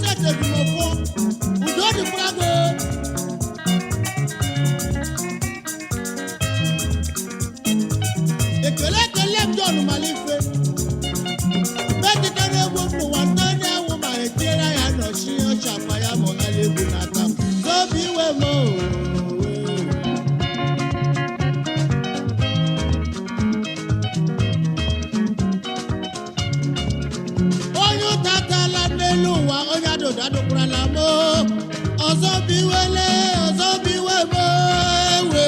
Magistrate Ebimofo, udo dịkwara gị. Ekele ekele m John Malife metụtara egwu m n'ụwa ndị onye anwụ ma etinyere ya nọchi ọcha akpa ya ma ọgala egwu n'aka m zobi iwe m ooo. Onye ụta tala n'elu ụwa, onye adụdụ adụkwarala m oo. Ọzọ bụ iwele, ọzọ bụ iwe m ewe.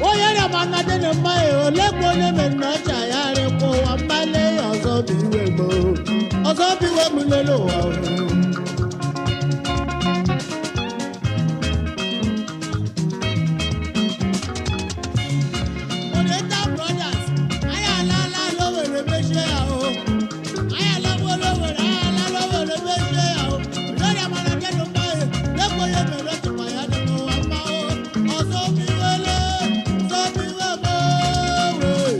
Onye rịamanadị na mma ya olekwa onye mere na ọcha ya rịkwa ụwa mmale ya. Ọzọ bụ iwe m oo. Ọzọ bụ iwe m n'elu ụwa oo. Oriental Brothers, anyị alaala l'Owerri mechie ya o. Anyị alagbuo l'Owerri, anyị alaala l'Owerri mechie ya o. Lórí amara dẹ́nu mọ́ e, lẹ́kọ̀ọ́ yẹ mẹ̀rọ ti pàyà nínú wa mọ́ o. Ọ̀sọ́ mi wẹ́lẹ́, sọ́ mi wẹ́ mọ́ wẹ́.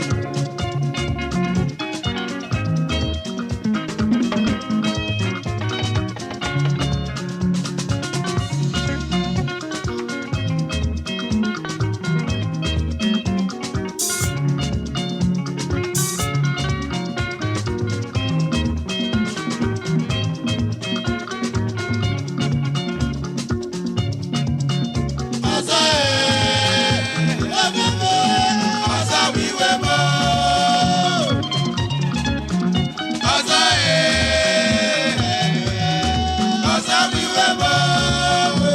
Ọzọ ee, ọzọ bụ iwe m oo. Ọzọ ee, ọzọ bụ iwe m oo.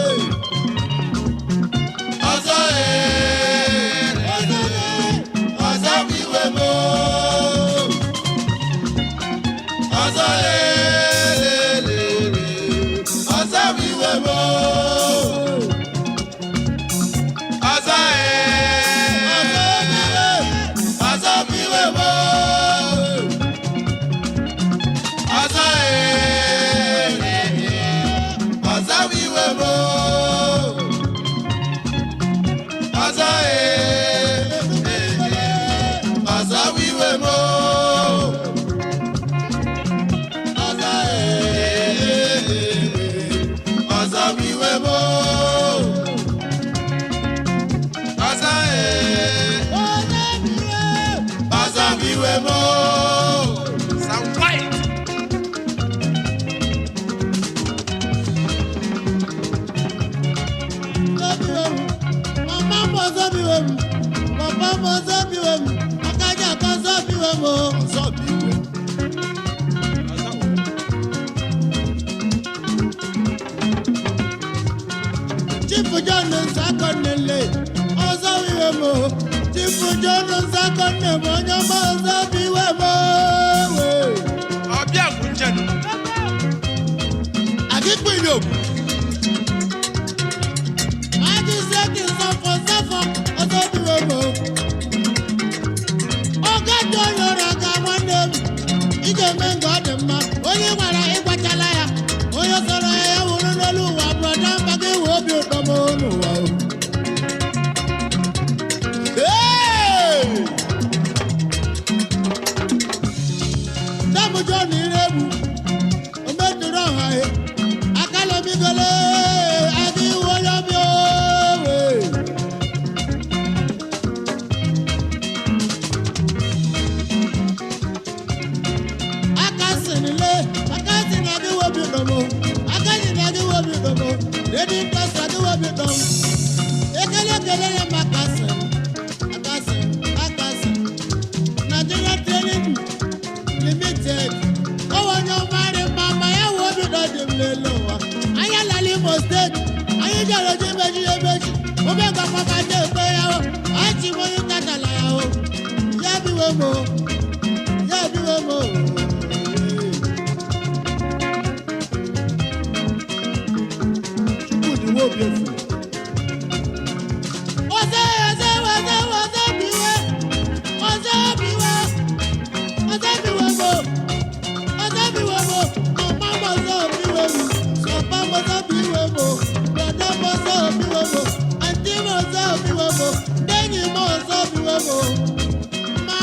Ọzọ ee, ọzọ bụ iwe m oo. Ọzọ ee, le, le, le, ọzọ bụ iwe m oo. Ọzọ ee, ọzọ bụ iwe m oo. Ọzọ ee, ọzọ bụ iwe m oo. Ọzọ ee, ọzọ bụ iwe m oo. Ọzọ ee, ọzọ bụ iwe m oo. Ọzọ ee, ọzọ bụ iwe m oo. Sam White. Mama m ọzọ bụ iwe m, papa m ọzọ bụ iwe m, akaja aka ọzọ bụ iwe m o. Ọzọ bụ iwe. Chief John Nsakonele, ọzọ bụ iwe m o. Chief John Nsakonne m onye ọma, ọzọ bụ iwe m o. Ọbịa bụ njem. Akíkpé ìlú. Magistrate Nsọfọ Nsọfọ, ọzọ bụ iwe m o. Ọga dị onye ọrụ aka nwanne m, ị ga-eme nga ọ dị mma. Onye gwara ịgwachala ya, onye sọrọ ya ya wụrụ n'elu ụwa, brọda mba gị wee obi ụtọ m n'ụwa o. Hey! Sam John Iregbu, ometụrụ ọha ya, akalomigole, adịghị onye ọbịa owe. Akasinile, akasin adịghị obi ụtọ m, akasin adịghị obi ụtọ m, Lady Trust adịghị obi ụtọ m. Ekele ekele ya ma akasin, akasin, akasin. Nigeria Training Limited. Ọwọ́ onye ọma rị mma ma ya wụ obi ụtọ dị m n'elu ụwa. Anyị alala Imo steeti, anyị jere oji meji emeji, obe gakwa ma je ekpe ya o, anyị chi onye tatala ya o. Ya biwe m o, ya biwe m o. Chukwudi Nwobiefuru. Ọzọ, ọzọ, ọzọ, ọzọ biwe, ọzọ biwe, ọzọ biwe m o. Ọzọ biwe m o, mama m ọzọ biwe m, papa m ọzọ biwe m o, brọda m ọzọ biwe m o, aunty m ọzọ biwe m o, ndị enyi m ọzọ biwe m o. Ma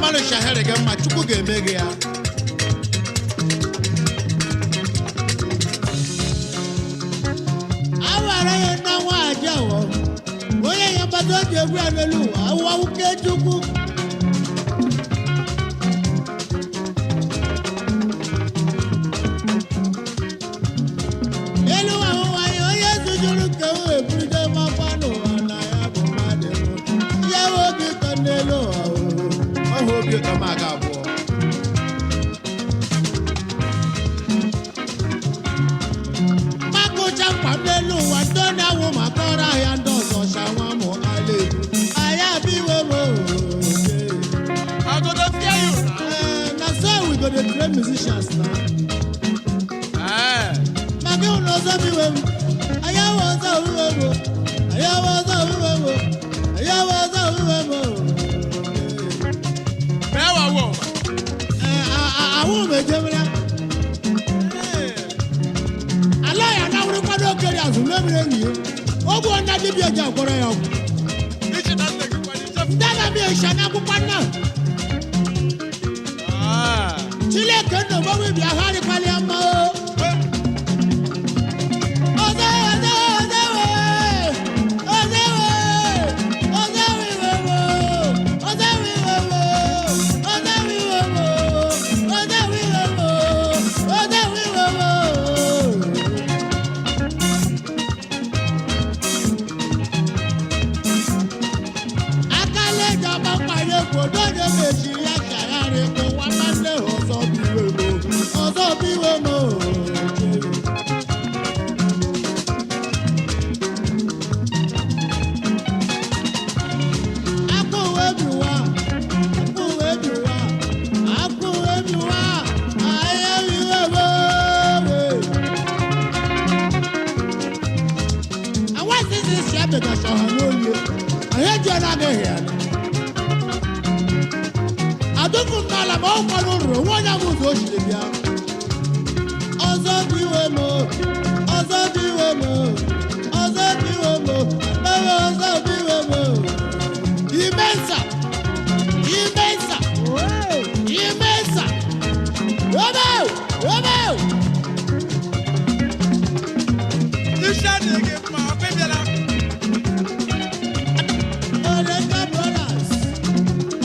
mmadụ shahere gị mma, Chukwu ga-eme gị ya. Awara ya na nwa aja wọ onye ya mgbata oji egwu ya n'elu ụwa awụwa wuke Chukwu. Elu ahụwa ya onye zujuru nke m eburuje makwa n'ụwa na ya bụ mmadụ ya bụ obi ụtọ n'elu ụwa o. Ọhụ obi ụtọ m aga abụọ. Makụcha mkpa m n'elu ụwa ndị ọ na-awụ maka ọrụ ahịa ndị ọzọ shawa mụ ala ebu anyị abịa iwe m o. I go dey fear you now. Eh, na so we go dey train musicians na. Eh. Maka ịhụ na ọzọ bụ iwe m, anyị awụ ọzọ bụ iwe m o. Anyị awụ ọzọ bụ iwe m o. Anyị awụ ọzọ bụ iwe m o. Bẹ́ẹ̀ wà wọ̀. Eh, awụ m ejemela. Ala ya na-awụrịkwado okere azụ mebiri enyi ya. Ogwu ọnya dibịa ji agwọrọ ya ọgwụ. Iche na nne gị kwado ichefu. Ndị na-abịa ịsha n'akwụkwọ nna. Ah. Chineke nna ogbenwe bịa ha arịkwala ya mma o. Ọzọ, ọzọ, ọzọ wee! Ọzọ wee! Ọzọ wee wo! Ọzọ wee wo! Ọzọ wee wo! Ọzọ wee wo! Ọzọ wee wo! Akálẹ̀ ìjọba parí epo lóde méjì ya ṣàyàrí kó wá máa lé ọ̀sọ́ bí wéwo ọ̀sọ́ bí wéwo. Akọ̀wé mi wá, akọ̀wé mi wá, akọ̀wé mi wá, ayé mi wéwo. Àwọn ìsinsìnyí ṣe àbẹ̀gà ṣọ̀hàn lóye, àyè jẹ́ ọ̀nà àgẹ̀hẹ̀ àná. Àdúgbò ntọ́lá ma ó kọ́nu rò wọ́n yà wọ́n tó ṣì bíà. Ọzọ bí wé mo, ọzọ bí wé mo, ọzọ bí wé mo, àbẹ̀wò ọzọ bí wé mo. Ìmẹ̀sà, ìmẹ̀sà, ìmẹ̀sà, wọ́bẹ̀ wọ́bẹ̀. Iṣẹ́ ni gị mma, ọkụ ịbịala. Oreka Brothers,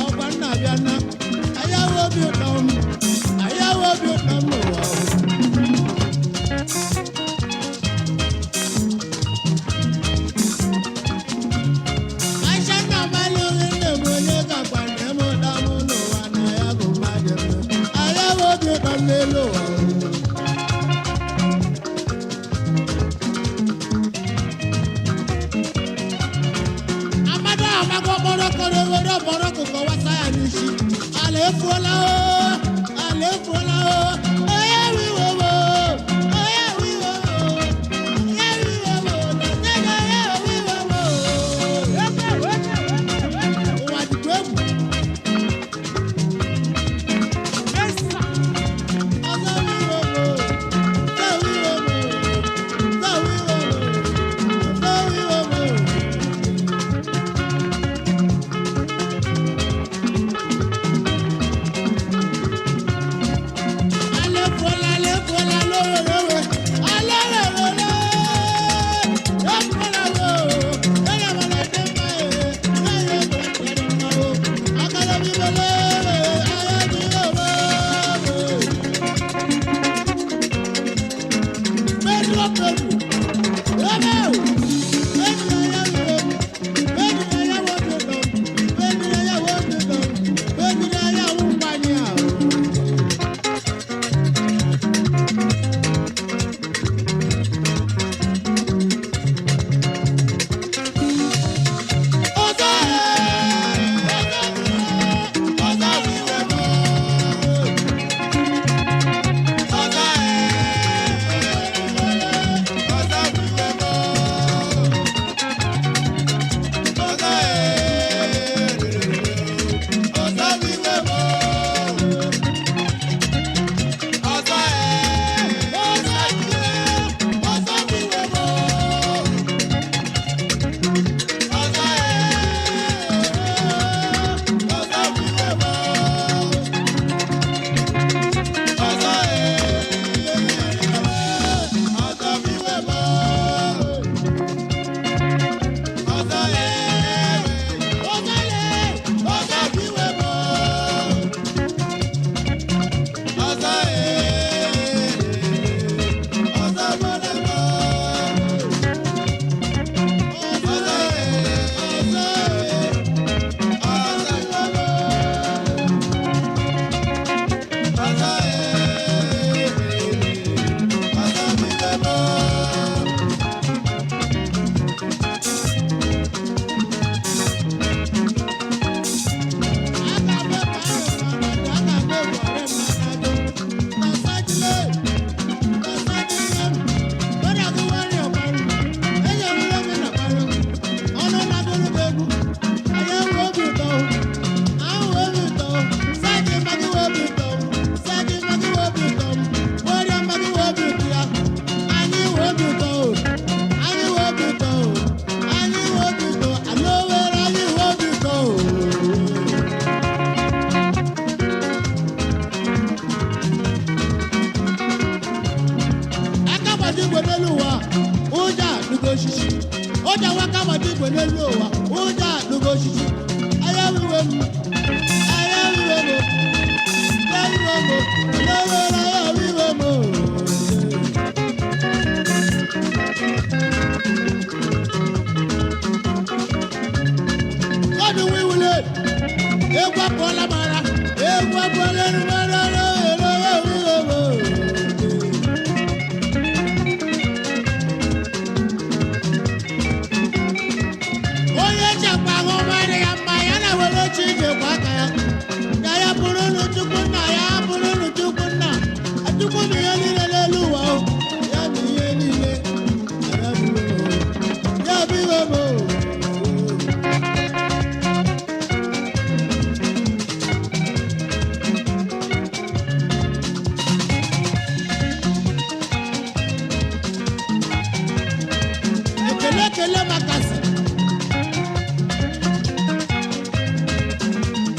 ọkwa nna bịa na, ayawo obi ụtọ m, ayawo obi ụtọ m n'ụwa o. Aisha nna m alụghị nne m onye gakwa nne m ụta m n'ụwa na ya bụ mmadụ m. Ayawo obi ụtọ m n'elu ụwa o. Amadu amago kpọrọkọrọ ewere ọkpọrọ kụkọ wasa ya n'isi. Ala efuola o, ala efuola o, onye wiwo wo, onye wiwo wo, onye wiwo wo, na onye wiwo wo. Ụwa dịkwa egwu. Ọzọ wiwo wo, ọzọ wiwo wo, ọzọ wiwo wo, ọzọ wiwo wo.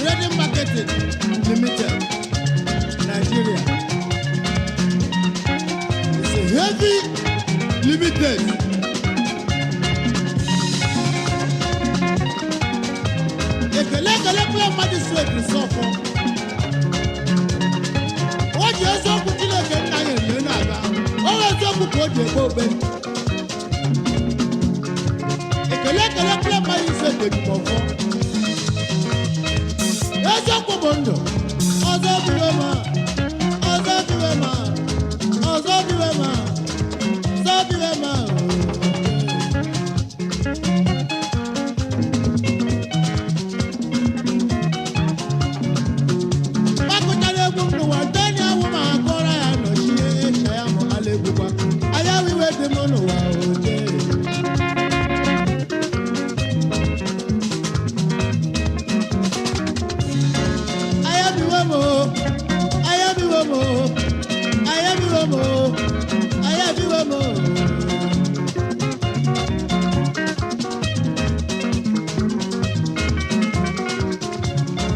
Trading Marketing Limited, Nigeria. It's a heavy limited. Ekele ekele kwula magistrate sọfọ. O ji eziokwu Chineke nna ya eme na-aga. O nwere eziokwu ka o ji ekpe okpe. Ekele ekele kwula magistrate ejimọfọ. Eziokwu bụ ndụ. Ọzọ biwe ma, ọzọ biwe ma, ọzọ biwe ma, ọzọ biwe ma. Gbakụtara egwu m n'ụwa nteni awụ ma akọrọ ya nọchie eche ya mụ ala egwukwa. Anya wiwe dị m n'ụwa oje. Ayabiwomo, ayabiwomo, ayabiwomo, ayabiwomo.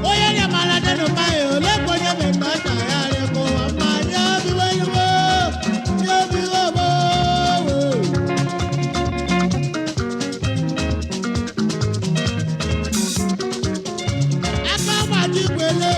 Onye nyamara dịnụ mmanya ole ka onye mere na ọcha ya rịkọ ụwa mma ya biweluwo, ya biwomo. Aka gbaji gwele.